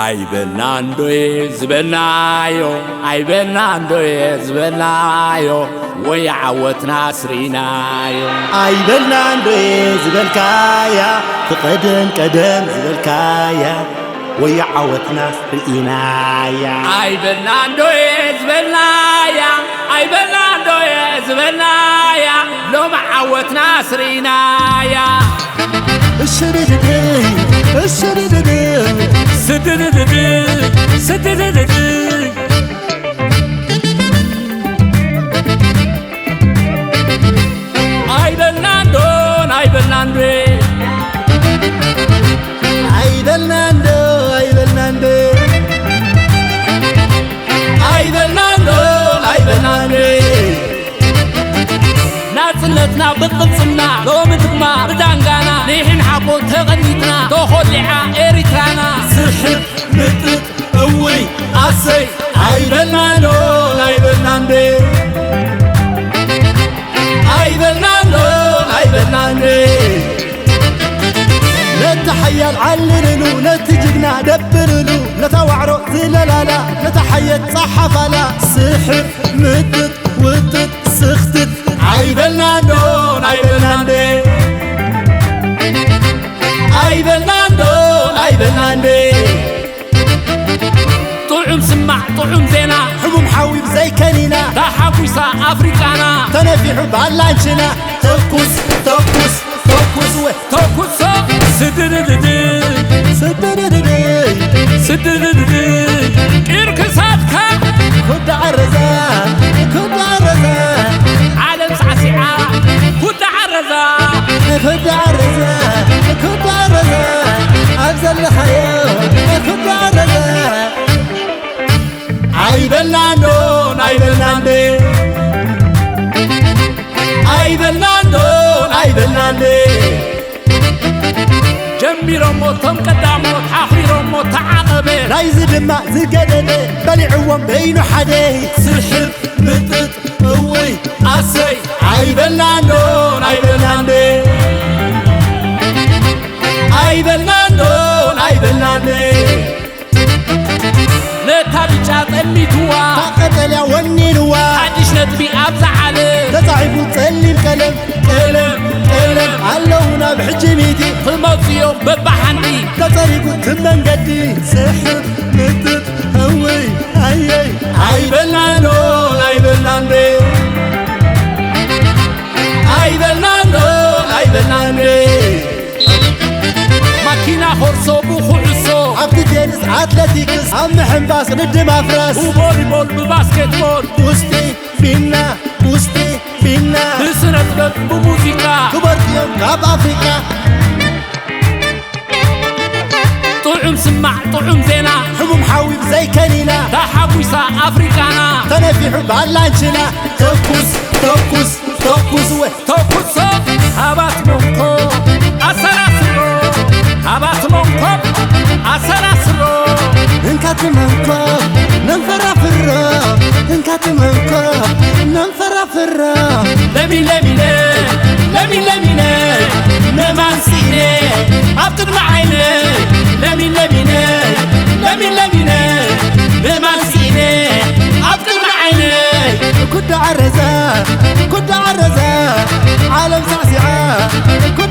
ኣይበልናንዶየ ዝበልናዮ፣ ኣይበልናንዶየ ዝበልናዮ፣ ወይ ዓወትና ስርኢናዮ። ኣይበልናንዶየ ዝበልካያ፣ ብቐደም ቀደም ዝበልካያ፣ ወይ ዓወትና ስርኢናያ። ኣይበልናንዶየ ዝበልናያ፣ ኣይበልናንዶየ ዝበልናያ፣ ሎሚ ዓወትና ስርኢናያ። እሽድድድ፣ እሽድድድ፣ ስድድድድ፣ ስድድድድ። ኣይበልናንዶን ኣይበልናንዶ፣ ኣይበልናንዶ፣ ኣይበልናንዶ፣ ኣይበልናንዶ፣ ኣይበልናንዶ። ናጽነትና ብቕልጽምና፣ ሎሚ ድማ ብዳንጋና፣ ኒሕን ሓቦን ተቐኒትና፣ ተኾሊዓ ኤሪትራና። ስሕብ ምጥጥ እውይ ኣሰይ ኣይበልናንዶ ኣይበልናንዴ፣ ኣይበልናንዶ ኣይበልናንዴ። ነቲ ሓያል ዓልልሉ፣ ነቲ ጅግና ደብርሉ፣ ነታ ዋዕሮ ዝለላላ፣ ነታ ሓየት ጸሓፋላ። ስሕብ ምጥጥ ውጥጥ ስኽትት ኣይበልናንዶ ኣይበልናንዴ፣ ኣይበልናንዶ ኣይበልናንዴ። ጥዑም ስማዕ ጥዑም ዜና፣ ሕሙም ሓዊ ብዘይ ከኒና፣ ተሓጒሳ ኣፍሪቃና፣ ተነፊሑ ባላንችና። ተኩስ ተኩስ ተኩስ ወ ተኩሶ። ስድድድድ ስድድድድ ስድድድድ። ቂር ክሳድካ ኩዳ ዓረዛ ኩዳ ዓረዛ። ዓለም ሳዕሲዓ ኩዳ ዓረዛ ኩዳ ዓረዛ ኩዳ ዓረዛ። ኣብ ዘለኻዮ ኩዳ ዓረዛ። ኣይበልናንዶን ኣይበልናንዴ፣ ኣይበልናንዶን ኣይበልናንዴ። ጀሚሮሞ እቶም ቀዳሞት፣ ሓኺሮሞ ተዓቐበ። ናይዚ ድማ ዝገደደ፣ በሊዕዎም በይኑ ሓደ። ስሕብ ምጥጥ እውይ ኣሰይ። ኣይበልናንዶን ኣይበልናንዴ፣ ኣይበልናንዶን ኣይበልናንዴ። ነታ ብጫ ጠሚትዋ፣ እታ ቀጠልያ ወኒንዋ። ሓድሽ ነጥቢ ኣብዛ ዓለም። ተጻሒፉ ጸሊም ቀለም፣ ቀለም፣ ቀለም። ኣለዉ ናብ ሕጂ ሚእቲ። ክመጹ እዮም በብሓንቲ። ተጸሪጉ እቲ መንገዲ። ስሕብ ምጥጥ እውይ ኣየይ። ኣይበልናንዶን ኣይበልናንዴ፣ ኣይበልናንዶን ኣይበልናንዴ። ማኪና ኾርሶ ብኹዕሶ፣ ኣብቲ ቴኒስ ኣትለቲክስ፣ ኣብ ምሕንባስ ቅድድም ኣፍራስ፣ ብቮሊቦል ብባስኬትቦል፣ ጉስጢ ፊና፣ ጉስጢ ፊና፣ ብስነ ጥበብ ብሙዚቃ፣ ክበርትዮም ካብ ኣፍሪቃ። ጥዑም ስማዕ ጥዑም ዜና፣ ሕሙም ሓዊ ብዘይ ከኒና፣ ተሓጒሳ ኣፍሪቃና፣ ተነፊሑ ባላንችና። ተኩስ ተኩስ ተኩስ ወ ተኩሶ። ሃባት መንኮ ኣሰራስሮ፣ ሃባት መንኮ ኣሰራስሮ። እንካቲ መንኮ ነንፈራፍሮ፣ እንካቲ መንኮ ነንፈራፍሮ። ለሚ ለሚነ፣ ለሚ ለሚነ፣ ንማን ስኢነ ኣብ ቅድሚ ዓይነ። ለሚ ለሚነ፣ ለሚ ለሚነ፣ ንማን ስኢነ ኣብ ቅድሚ ዓይነ። ኩዳ ዓረዛ፣ ኩዳ ዓረዛ፣ ዓለም ሳዕሲዓ። ኩዳ